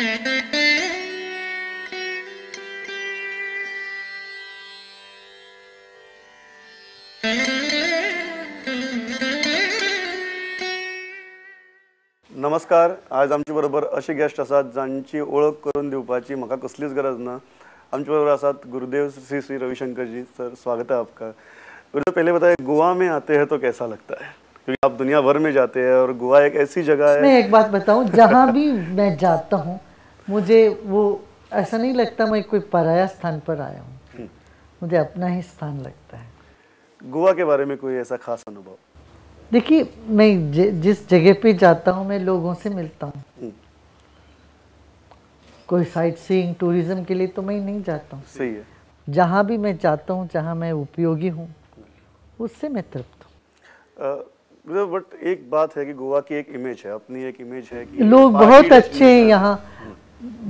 नमस्कार. आज आमचे बरोबर अशे गेस्ट आसात जांची ओळख करून दिवपाची म्हाका कसलीच गरज ना. आमचे बरोबर आसात गुरुदेव श्री श्री रविशंकर जी. सर, स्वागत है आपका. गुरुदेव, पहले बताइए, गोवा में आते हैं तो कैसा लगता है? क्योंकि आप दुनिया भर में जाते हैं और गोवा एक ऐसी जगह है. मैं एक बात बताऊं, जहाँ भी मैं जाता हूँ मुझे वो ऐसा नहीं लगता मैं कोई पराया स्थान पर आया हूँ, मुझे अपना ही स्थान लगता है. गोवा के बारे में कोई ऐसा खास अनुभव? देखिए, मैं जिस जगह पे जाता हूँ मैं लोगों से मिलता हूँ. कोई साइट सीइंग टूरिज्म के लिए तो मैं नहीं जाता हूँ. सही है. जहाँ भी मैं जाता हूँ, जहाँ मैं उपयोगी हूँ, उससे मैं तृप्त हूँ. बट एक बात है कि गोवा की एक इमेज है, अपनी एक इमेज है कि लोग बहुत अच्छे हैं यहाँ.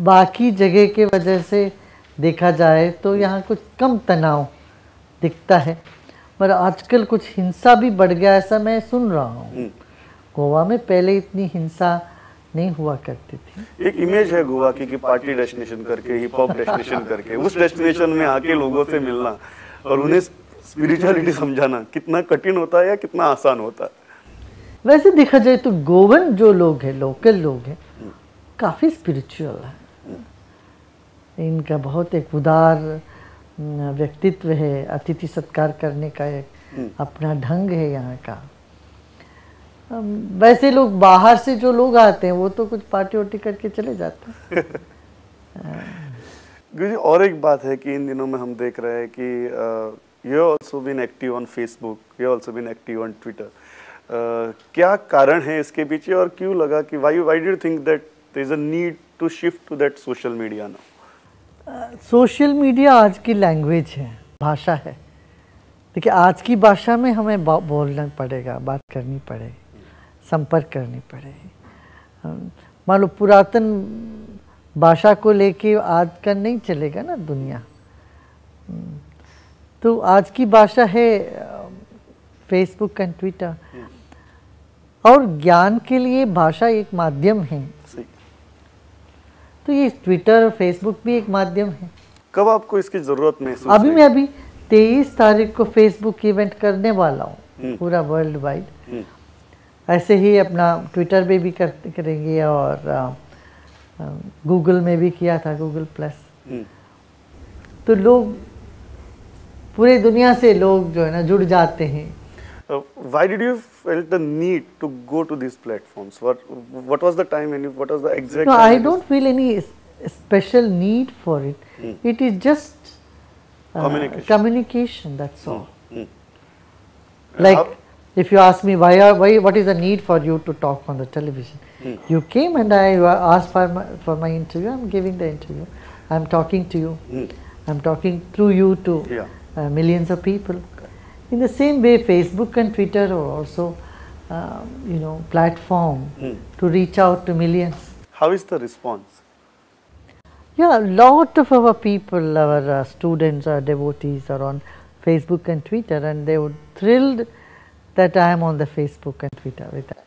बाकी जगह के वजह से देखा जाए तो यहाँ कुछ कम तनाव दिखता है, पर आजकल कुछ हिंसा भी बढ़ गया, ऐसा मैं सुन रहा हूँ. गोवा में पहले इतनी हिंसा नहीं हुआ करती थी. एक इमेज है गोवा की कि पार्टी डेस्टिनेशन करके, हिप हॉप डेस्टिनेशन करके, उस डेस्टिनेशन में आके लोगों से मिलना और उन्हें स्पिरिचुअलिटी समझाना कितना कठिन होता है या कितना आसान होता है? वैसे देखा जाए तो गोवन जो लोग हैं, लोकल लोग हैं, काफ़ी स्पिरिचुअल है. इनका बहुत एक उदार व्यक्तित्व है, अतिथि सत्कार करने का एक अपना ढंग है यहाँ का. वैसे लोग बाहर से जो लोग आते हैं वो तो कुछ पार्टी वार्टी करके चले जाते हैं. गुरुजी, और एक बात है कि इन दिनों में हम देख रहे हैं कि you also been active on Facebook, you also been active on Twitter. क्या कारण है इसके पीछे और क्यों लगा कि why why do you think that there is a need to shift to that social media now? Social media आज की language है, भाषा है. देखिए, आज की भाषा में हमें बोलना पड़ेगा, बात करनी पड़ेगी, संपर्क करनी पड़ेगी. मान लो पुरातन भाषा को लेके आज का नहीं चलेगा ना दुनिया. तो आज की भाषा है फेसबुक एंड ट्विटर, और ज्ञान के लिए भाषा एक माध्यम है. तो ये ट्विटर और फेसबुक भी एक माध्यम है. कब आपको इसकी ज़रूरत महसूस? अभी मैं अभी 23 तारीख को फेसबुक इवेंट करने वाला हूँ, पूरा वर्ल्ड वाइड. ऐसे ही अपना ट्विटर पे भी करेंगे और गूगल में भी किया था, गूगल प्लस. तो लोग पूरे दुनिया से लोग जो है ना जुड़ जाते हैं. Why did you felt the need to go to these platforms? What was the time and what was the exact? No, I don't feel any special need for it. It is just communication. That's all. Like if you ask me why what is the need for you to talk on the television? You came and I asked for my interview. I'm giving the interview. I'm talking to you. I'm talking through you to millions of people. In the same way, Facebook and Twitter are also, you know, platform to reach out to millions. How is the response? Yeah, a lot of our people, our students, our devotees are on Facebook and Twitter, and they were thrilled that I am on the Facebook and Twitter with that.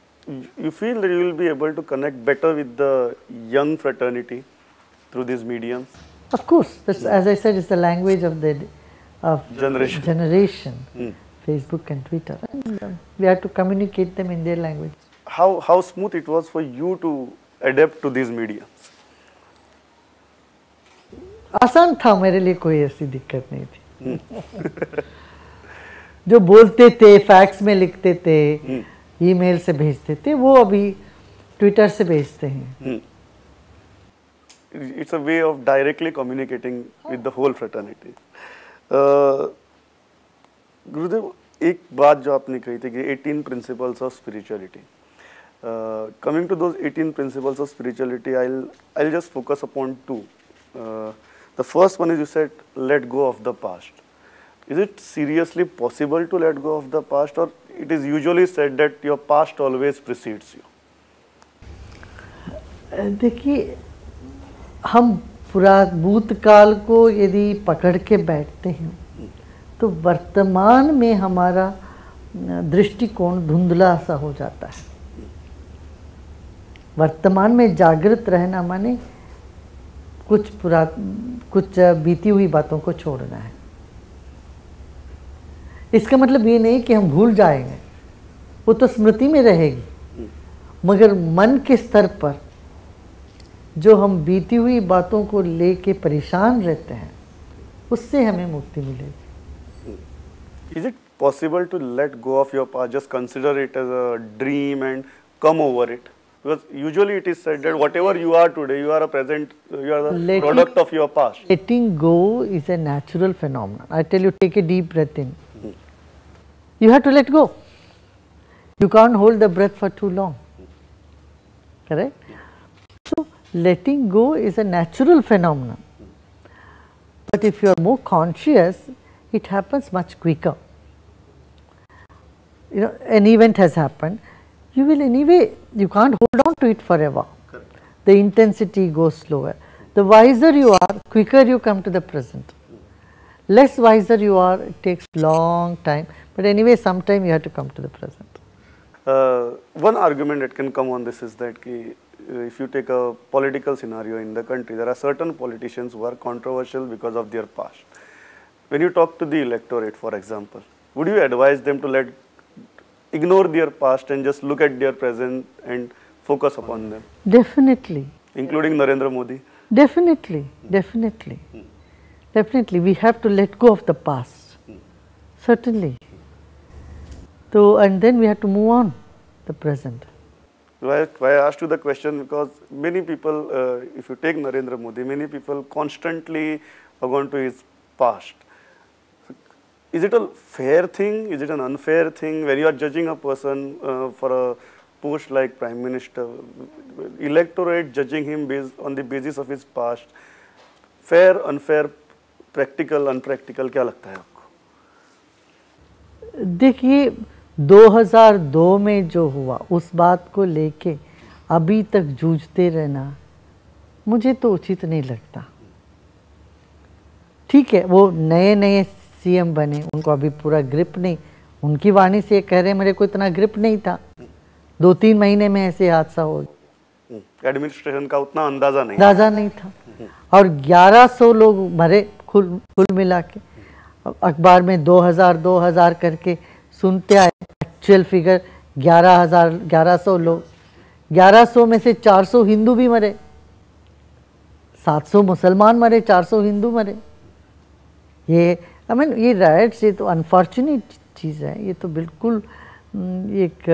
You feel that you will be able to connect better with the young fraternity through these mediums? Of course, that's, as I said, it's the language of the generation. Facebook and Twitter, and we have to communicate them in their language. How smooth it was for you to adapt to these mediums? आसान था मेरे लिए, कोई AC दिक्कत नहीं थी. जो बोलते थे, fax में लिखते थे, ईमेल से भेजते थे, वो अभी ट्विटर से भेजते हैं. It's a way of directly communicating with the whole fraternity. Gurudev, एक बात जो आपने कही थी कि 18 principles of spirituality. Coming to those 18 principles of spirituality, I'll just focus upon two. The first one is, you said, let go of the past. Is it seriously possible to let go of the past, or it is usually said that your past always precedes you? देखिए, हम पूरा भूतकाल को यदि पकड़ K बैठते हैं तो वर्तमान में हमारा दृष्टिकोण धुंधला सा हो जाता है। वर्तमान में जागृत रहना माने कुछ बीती हुई बातों को छोड़ना है। इसका मतलब ये नहीं कि हम भूल जाएंगे, वो तो स्मृति में रहेगी, मगर मन के स्तर पर जो हम बीती हुई बातों को लेके परेशान रहते हैं, उससे हमें मुक्ति मिलेगी। Is it possible to let go of your past, just consider it as a dream and come over it? Because usually it is said that whatever you are today, you are a present, you are the product of your past. Letting go is a natural phenomenon. I tell you, take a deep breath in. You have to let go. You can't hold the breath for too long. Correct? So, letting go is a natural phenomenon. But if you are more conscious, it happens much quicker. You know, an event has happened. You will anyway, you can't hold on to it forever. Correct. The intensity goes slower. The wiser you are, quicker you come to the present. Less wiser you are, it takes long time. But anyway, sometime you have to come to the present. One argument that can come on this is that ki, if you take a political scenario in the country, there are certain politicians who are controversial because of their past. When you talk to the electorate, for example, would you advise them to ignore their past and just look at their present and focus upon them? Definitely. Including Narendra Modi? Definitely, definitely. Definitely, we have to let go of the past, certainly. So, and then we have to move on the present. Why I asked you the question, because many people, if you take Narendra Modi, many people constantly are going to his past. Is it a fair thing? Is it an unfair thing? When you are judging a person for a post like Prime Minister, electorate judging him based on the basis of his past, fair, unfair, practical, unpractical, क्या लगता है आपको? देखिए, 2002 में जो हुआ उस बात को लेके अभी तक जूझते रहना मुझे तो उचित नहीं लगता। ठीक है, वो नए नए सीएम बने, उनको अभी पूरा ग्रिप नहीं, उनकी वाणी से कह रहे हैं मेरे को इतना ग्रिप नहीं था, 2-3 महीने में ऐसे हादसा हो गया, एडमिनिस्ट्रेशन का उतना अंदाजा नहीं था और 1100 लोग मरे कुल मिला के। अखबार में 2000 करके सुनते आए, एक्चुअल फिगर 1100 लोग, 1100 में से 400 हिंदू भी मरे, 700 मुसलमान मरे, 400 हिंदू मरे। ये I mean ये राइट्स, ये तो अनफॉर्चुनेट चीज़ है, ये तो बिल्कुल एक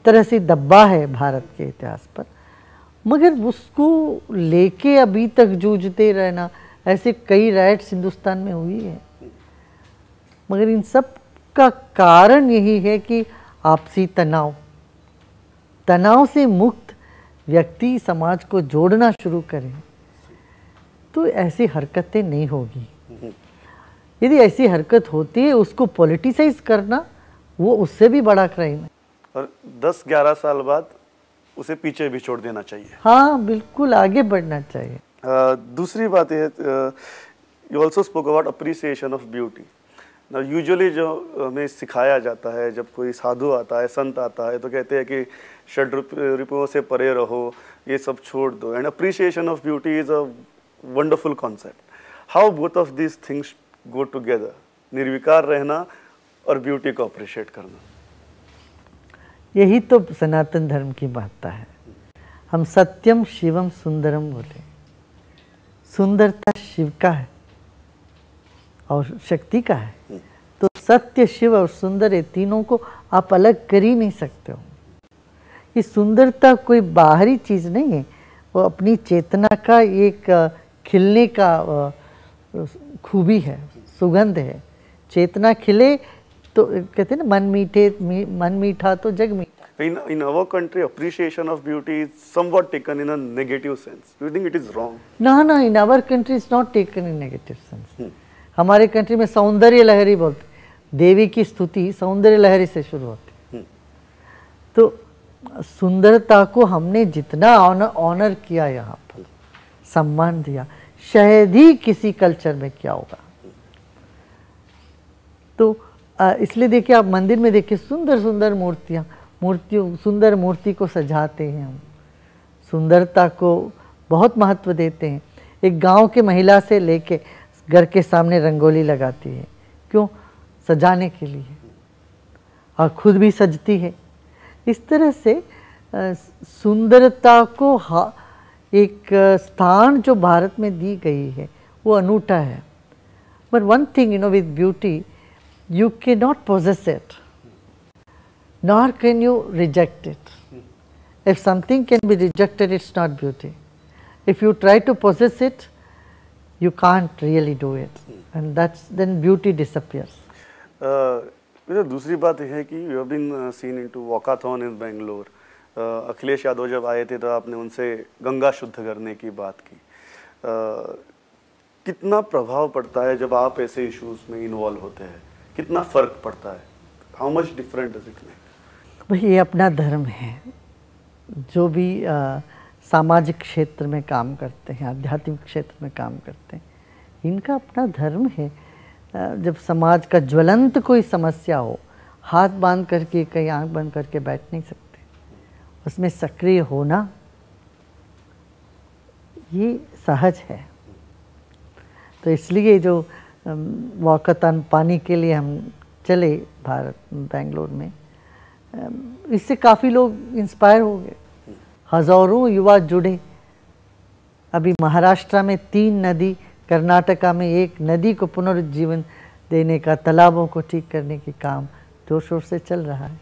तरह से दब्बा है भारत के इतिहास पर। मगर उसको लेके अभी तक जूझते रहना, ऐसे कई राइट्स हिंदुस्तान में हुई है, मगर इन सब का कारण यही है कि आपसी तनाव, तनाव से मुक्त व्यक्ति समाज को जोड़ना शुरू करें तो ऐसी हरकतें नहीं होगी। यदि ऐसी हरकत होती है उसको पॉलिटिसाइज करना, वो उससे भी बड़ा क्राइम है। और 10-11 साल बाद उसे पीछे भी छोड़ देना चाहिए। हाँ बिल्कुल, आगे बढ़ना चाहिए। दूसरी बात यह, you also spoke about appreciation of beauty. Now usually जो हमें सिखाया जाता है, जब कोई साधु आता है, संत आता है, तो कहते हैं कि षड रिपुओं से परे रहो, ये सब छोड़ दो। And appreciation of beauty is a wonderful concept. How both of these things go together? निर्विकार रहना और ब्यूटी को अप्रिशिएट करना। यही तो सनातन धर्म की बात है। हम सत्यम शिवम सुंदरम बोले। सुंदरता शिव का है और शक्ति का है, तो सत्य, शिव और सुंदर, ये तीनों को आप अलग कर ही नहीं सकते हो। ये सुंदरता कोई बाहरी चीज़ नहीं है, वो अपनी चेतना का एक खिलने का खूबी है, सुगंध है। चेतना खिले तो कहते हैं ना, मन मीठे, मन मीठा तो जग मीठा। In our country, appreciation of beauty is somewhat taken in a negative sense. Do you think it is wrong? No, no, in our country it's not taken in negative sense. हमारे कंट्री में सौंदर्य लहरी बोलते, देवी की स्तुति सौंदर्य लहरी से शुरू होती है। तो सुंदरता को हमने जितना ऑनर किया, यहाँ पर सम्मान दिया, शायद ही किसी कल्चर में क्या होगा। तो इसलिए देखिए, आप मंदिर में देखिए सुंदर सुंदर मूर्तियाँ, मूर्तियों, सुंदर मूर्ति को सजाते हैं हम, सुंदरता को बहुत महत्व देते हैं। एक गांव के महिला से लेके घर के सामने रंगोली लगाती है, क्यों? सजाने के लिए, और खुद भी सजती है। इस तरह से सुंदरता को एक स्थान जो भारत में दी गई है वो अनूठा है। But one thing you know, with beauty you can not possess it, nor can you reject it. If something can be rejected, it's not beauty. If you try to possess it, you can't really do it, and that's then beauty disappears. दूसरी बात यह है कि you have been seen into walkathon in Bangalore. Akhilesh Yadav जब आए थे तो आपने उनसे गंगा शुद्ध करने की बात की। कितना प्रभाव पड़ता है जब आप ऐसे इश्यूज में इन्वॉल्व होते हैं, कितना फ़र्क पड़ता है? How much different does it make? भाई ये अपना धर्म है। जो भी सामाजिक क्षेत्र में काम करते हैं, आध्यात्मिक क्षेत्र में काम करते हैं, इनका अपना धर्म है। जब समाज का ज्वलंत कोई समस्या हो, हाथ बांध करके कहीं आंख बंद करके बैठ नहीं सकते, उसमें सक्रिय होना ये सहज है। तो इसलिए जो वॉकाथॉन पानी के लिए हम चले भारत बेंगलोर में, इससे काफ़ी लोग इंस्पायर हो गए, हज़ारों युवा जुड़े। अभी महाराष्ट्र में 3 नदी, कर्नाटका में 1 नदी को पुनरुज्जीवन देने का, तालाबों को ठीक करने के काम जोर शोर से चल रहा है।